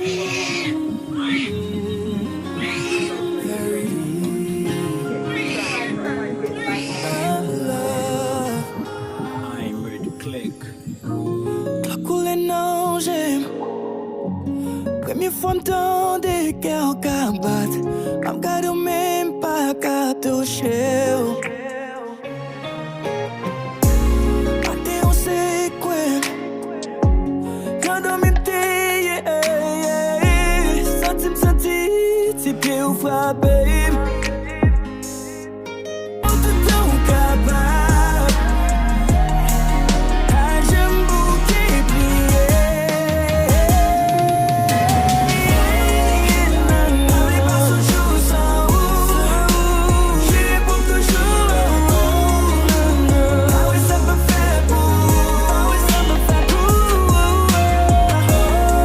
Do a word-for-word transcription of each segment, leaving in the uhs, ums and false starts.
Dlo koule nan je m. Premye fwa m tande kè w ka bat, m ap gade w men m pa ka touche w. Pa te yon sekrè, jan dòmi m te ye. Santi m santi ti pye w frape m. Ou toutan ou kapab. Pa janm bouke priye. Pale pa sou jou san ou. Jire pou toujou amour. Pa wè sa m p ap fè pou ou. Pa wè sa m p ap fè pou ou.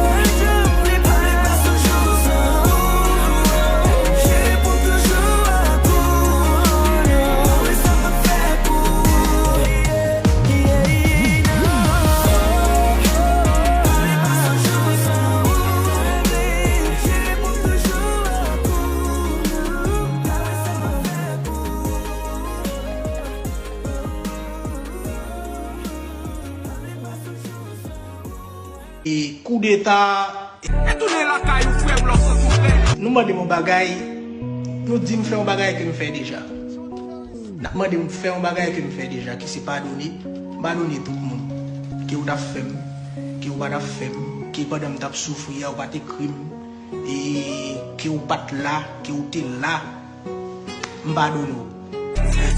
Pa janm bouke priye. Pale pa sou jou san ou. Jire pou toujou amour. Pa wè sa m p ap fè pou ou. E koudeta. Retounen lakay ou, frè m, lòs, souplé. Nou mande m yon bagay, nou di m fè yon bagay ke m fè deja. N ap mande m fè yon bagay ke m fè deja, ki se padone, m padone tout moun. Ke w t ap fè m, ke w pa t ap fè m, ke pandan m t ap soufri a, ou pa t ekri m, e ke w pa t la, ke w te la, m padone w.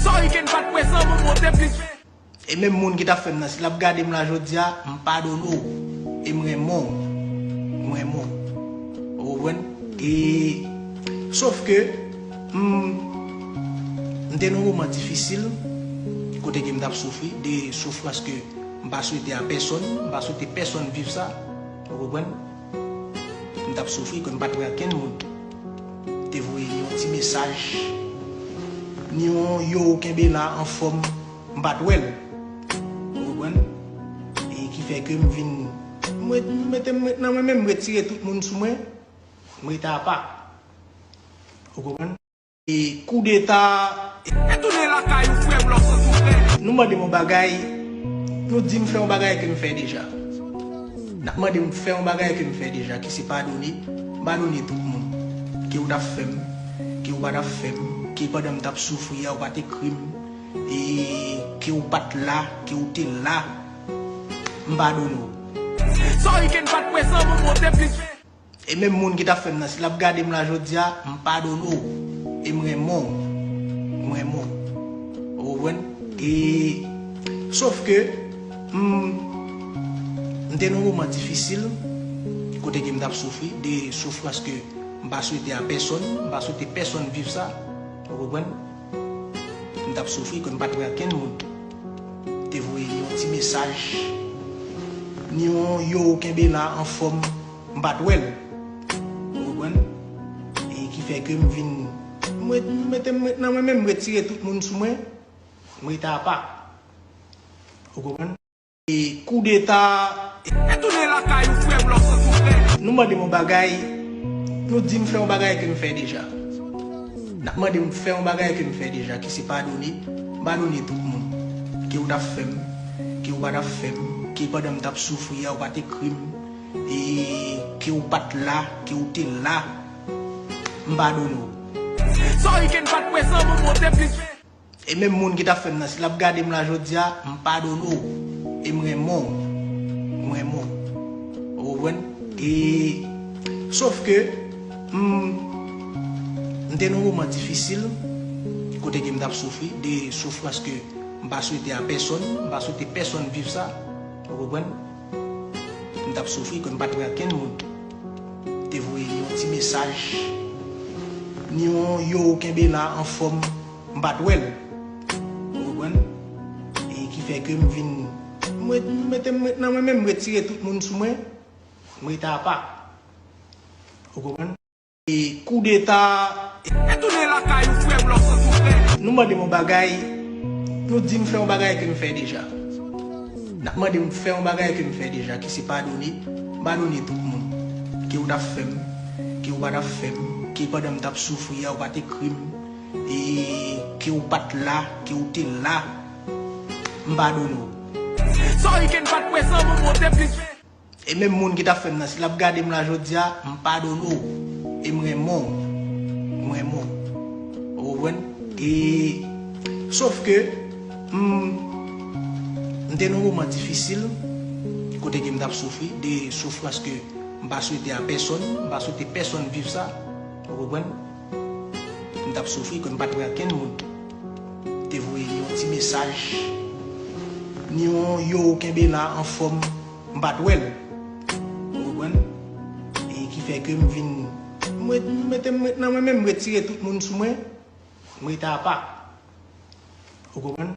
Sorry ke n pa t wè san moun monte plis. E menm moun ki t ap fè m nan, si l ap gade m la jodi a, m padone w. E m renmen w. M renmen w. Ou konprann? E, sof ke, m, m te nan yon moman difisil, kote ke m t ap soufri, de soufrans ke m pa swete a pèsonn, m pa swete pèsonn viv sa. Ou konprann? M t ap soufri, ke m pa t wè okenn moun. M te voye yon ti mesaj, ni yon yo kenbe la anfòm. M pa t wè l. Ou konprann? E ki fè ke m vin, m ret, m mete, m ret nan mwen menm, m retire tout moun sou mwen, m rete apa. Ou konprann? E koudeta. Retounen lakay ou, frè m, lòs, souplé. Nou mande m yon bagay, nou di m fè yon bagay ke m fè deja. N ap mande m fè yon bagay ke m fè deja, ki se padone, m padone tout moun. Ke w t ap fè m, ke w pa t ap fè m, ke pandan m t ap soufri a, ou pa t ekri m, e ke w pa t la, ke w te la, m padone w. Sorry ke n pa t wè san moun monte plis. E menm moun ki t ap fè m nan, si l ap gade m la jodi a, m padone w. E m renmen w. M renmen w. Ou konprann? E, sof ke, m, m te nan yon moman difisil, kote ke m t ap soufri, de soufrans ke m pa swete a pèsonn, m pa swete pèsonn viv sa. Ou konprann? M t ap soufri, ke m pa t wè okenn moun. M te voye yon ti mesaj, ni yon yo kenbe la anfòm, m pa t wè l. Ou konprann? E ki fè ke m vin, m ret, m mete, m ret nan mwen menm, m retire tout moun sou mwen, m rete apa. Ou konprann? E koudeta. Retounen lakay ou, frè m, lòs, souplé. Nou mande m yon bagay, nou di m fè yon bagay ke m fè deja. N ap mande m fè yon bagay ke m fè deja, ki se padone, m padone tout moun. Ke w t ap fè m, ke w pa t ap fè m, ke pandan m t ap soufri a, ou pa t ekri m, e ke w pa t la, ke w te la, m padone w. Sorry ke n pa t wè san moun monte plis. E menm moun ki t ap fè m nan, si l ap gade m la jodi a, m padone w. E m renmen w. M renmen w. Ou konprann? E, sof ke, m, m te nan yon moman difisil, kote ke m t ap soufri, de soufrans ke m pa swete a pèsonn, m pa swete pèsonn viv sa. Ou konprann? M t ap soufri, ke m pa t wè okenn moun. M te voye yon ti mesaj, ni yon yo kenbe la anfòm. M pa t wè l. Ou konprann? E ki fè ke m vin, m ret, m mete, m ret nan mwen menm, m retire tout moun sou mwen, m rete apa. Ou konprann? E koudeta. Retounen lakay ou, frè m, lòs, souplé. Nou mande m yon bagay, nou di m fè yon bagay ke m fè deja. N ap mande m fè yon bagay ke m fè deja, ki se padone, m padone tout moun. Ke ou t ap fè m, ke ou pa t ap fè m, ke pandan m t ap soufri a, ou pa t ekri m, e ke ou pa t la, ke ou te la, m padone w. Sorry ke n pa t prezan, moman w te plis fè. E menm moun ki t ap fè m nan, si l ap gade m la jodi a, m padone w. E m renmen w. M renmen w. Ou konprann? E, sof ke, m, m te nan yon moman difisil, kote ke m t ap soufri, de soufrans ke m pa swete a pèsonn, m pa swete pèsonn viv sa. Ou konprann? M t ap soufri, ke m pa t wè okenn moun. Te voye yon ti mesaj, ni yon yo kenbe la anfòm, m pa t wè l. Ou konprann? E ki fè ke m vin, m ret-, m mete m ret nan mwen menm, m retire tout moun sou mwen, m rete apa. Ou konprann?